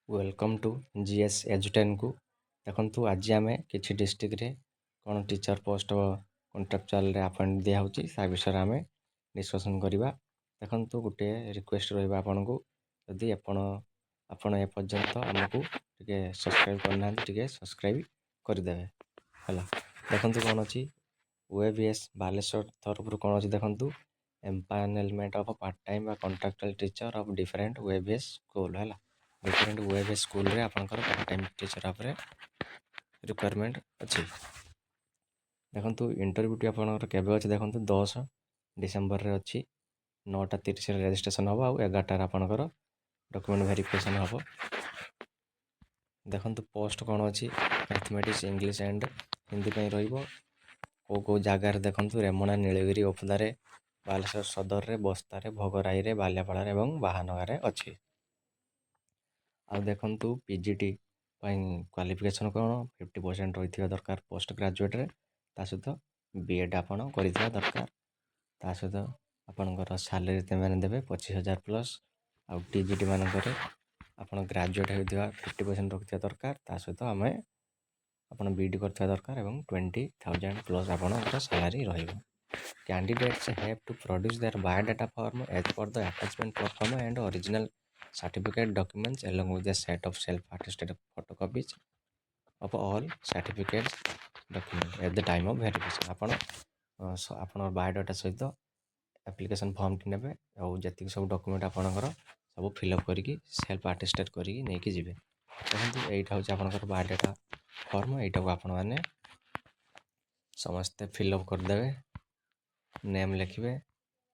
Welcome to GS ଏଜୁଟେନ୍କୁ। ଦେଖନ୍ତୁ, ଆଜି ଆମେ କିଛି ଡିଷ୍ଟ୍ରିକ୍ଟରେ କ'ଣ ଟିଚର୍ ପୋଷ୍ଟ କଣ୍ଟ୍ରାକ୍ଚୁଆଲରେ ଆପଏଣ୍ଟ ଦିଆହେଉଛି, ତା ବିଷୟରେ ଆମେ ଡିସ୍କସନ୍ କରିବା। ଦେଖନ୍ତୁ, ଗୋଟିଏ ରିକ୍ୱେଷ୍ଟ ରହିବ ଆପଣଙ୍କୁ, ଯଦି ଆପଣ ଏପର୍ଯ୍ୟନ୍ତ ଆମକୁ ଟିକେ ସବସ୍କ୍ରାଇବ୍ କରିନାହାନ୍ତି, ଟିକେ ସବସ୍କ୍ରାଇବ୍ କରିଦେବେ, ହେଲା। ଦେଖନ୍ତୁ କ'ଣ ଅଛି, ଓଏଭିଏସ୍ ବାଲେଶ୍ୱର ତରଫରୁ କ'ଣ ଅଛି ଦେଖନ୍ତୁ। ଏମ୍ପାନେଲମେଣ୍ଟ ଅଫ୍ ପାର୍ଟ ଟାଇମ୍ ବା contractual teacher of different OAVS school, ହେଲା। ଡିଫରେଣ୍ଟ ଓଏଭିଏସ୍ ସ୍କୁଲରେ ଆପଣଙ୍କର ପାର୍ଟ ଟାଇମ୍ ଟିଚର୍ ଉପରେ ରିକ୍ୱାରମେଣ୍ଟ ଅଛି। ଦେଖନ୍ତୁ, ଇଣ୍ଟରଭ୍ୟୁଟି ଆପଣଙ୍କର କେବେ ଅଛି? ଦେଖନ୍ତୁ, 10 ଡିସେମ୍ବରରେ ଅଛି। 9:30ରେ ରେଜିଷ୍ଟ୍ରେସନ୍ ହେବ ଆଉ 11ଟାରେ ଆପଣଙ୍କର ଡକ୍ୟୁମେଣ୍ଟ ଭେରିଫିକେସନ୍ ହେବ। ଦେଖନ୍ତୁ, ପୋଷ୍ଟ କ'ଣ ଅଛି? ମ୍ୟାଥମେଟିକ୍ସ, ଇଂଲିଶ ଆଣ୍ଡ ହିନ୍ଦୀ ପାଇଁ ରହିବ। କେଉଁ କେଉଁ ଜାଗାରେ ଦେଖନ୍ତୁ, ରେମଣା, ନୀଳଗିରି, ଔପଦାରେ, ବାଲେଶ୍ୱର ସଦରରେ, ବସ୍ତାରେ, ଭୋଗରାଇରେ, ବାଲିଆପାଳରେ ଏବଂ ବାହାନଗାରେ ଅଛି। ଆଉ ଦେଖନ୍ତୁ, ପିଜିଟି ପାଇଁ କ୍ୱାଲିଫିକେସନ୍ କ'ଣ? 50% ରହିଥିବା ଦରକାର ପୋଷ୍ଟ ଗ୍ରାଜୁଏଟ୍ରେ। ତା ସହିତ ବି ଏଡ଼୍ ଆପଣ କରିଥିବା ଦରକାର। ତା ସହିତ ଆପଣଙ୍କର ସାଲେରୀ ସେମାନେ ଦେବେ 25,000 ପ୍ଲସ୍। ଆଉ ଟି ଜି ଟି ମାନଙ୍କରେ ଆପଣ ଗ୍ରାଜୁଏଟ୍ ହେଉଥିବା 50% ରଖିଥିବା ଦରକାର। ତା ସହିତ ଆପଣ ବି ଇ ଡ଼ି କରିଥିବା ଦରକାର ଏବଂ 20,000 ପ୍ଲସ୍ ଆପଣଙ୍କର ସାଲାରୀ ରହିବ। Candidates have to produce their biodata form as per the attachment form and original certificate documents along with a set of self-attested photocopies of all certificates document at the time of verification. ଆପଣ ଆପଣଙ୍କ ବାୟୋଡାଟା ସହିତ application ଫର୍ମଟି ନେବେ ଆଉ ଯେତିକି ସବୁ document ଆପଣଙ୍କର ସବୁ fill up କରିକି, ସେଲ୍ଫ ଆଟେଷ୍ଟେଡ୍ କରିକି ନେଇକି ଯିବେ। ଦେଖନ୍ତୁ, ଏଇଟା ହେଉଛି ଆପଣଙ୍କର ବାୟୋଡାଟା ଫର୍ମ। ଏଇଟାକୁ ଆପଣମାନେ ସମସ୍ତେ ଫିଲ୍ଅପ୍ କରିଦେବେ। ନେମ୍ ଲେଖିବେ,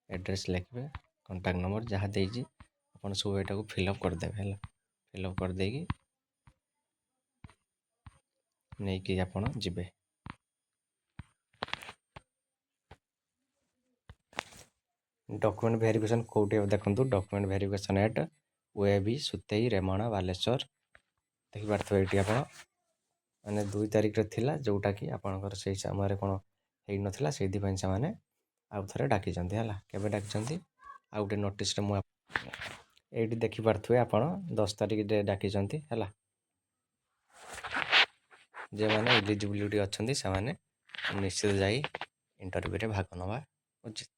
ଆଡ୍ରେସ୍ ଲେଖିବେ, କଣ୍ଟାକ୍ଟ ନମ୍ବର ଯାହା ଦେଇଛି, ଆପଣ ସବୁ ଏଇଟାକୁ ଫିଲ୍ଅପ୍ କରିଦେବେ, ହେଲା। ଫିଲ୍ଅପ୍ କରିଦେଇକି ନେଇକି ଆପଣ ଯିବେ। ଡକ୍ୟୁମେଣ୍ଟ ଭେରିଫିକେସନ୍ କେଉଁଠି ହେବ? ଦେଖନ୍ତୁ, ଡକ୍ୟୁମେଣ୍ଟ ଭେରିଫିକେସନ୍ ଏଟ୍ ଓଏଭି ସୁତେଇ, ରେମଣା, ବାଲେଶ୍ୱର। ଦେଖିପାରୁଥିବେ ଏଇଠି ଆପଣ, ମାନେ 2 ତାରିଖରେ ଥିଲା, ଯେଉଁଟାକି ଆପଣଙ୍କର ସେଇ ସମୟରେ କ'ଣ ହେଇନଥିଲା, ସେଇଥିପାଇଁ ସେମାନେ ଆଉ ଥରେ ଡାକିଛନ୍ତି, ହେଲା। କେବେ ଡାକିଛନ୍ତି? ଆଉ ଗୋଟେ ନୋଟିସ୍ରେ ମୁଁ ଏଇଠି ଦେଖିପାରୁଥିବେ ଆପଣ, 10 ତାରିଖରେ ଡାକିଛନ୍ତି, ହେଲା। ଯେଉଁମାନେ ଇଲିଜିବିଲିଟି ଅଛନ୍ତି, ସେମାନେ ନିଶ୍ଚିତ ଯାଇ ଇଣ୍ଟରଭ୍ୟୁରେ ଭାଗ ନେବା ଉଚିତ।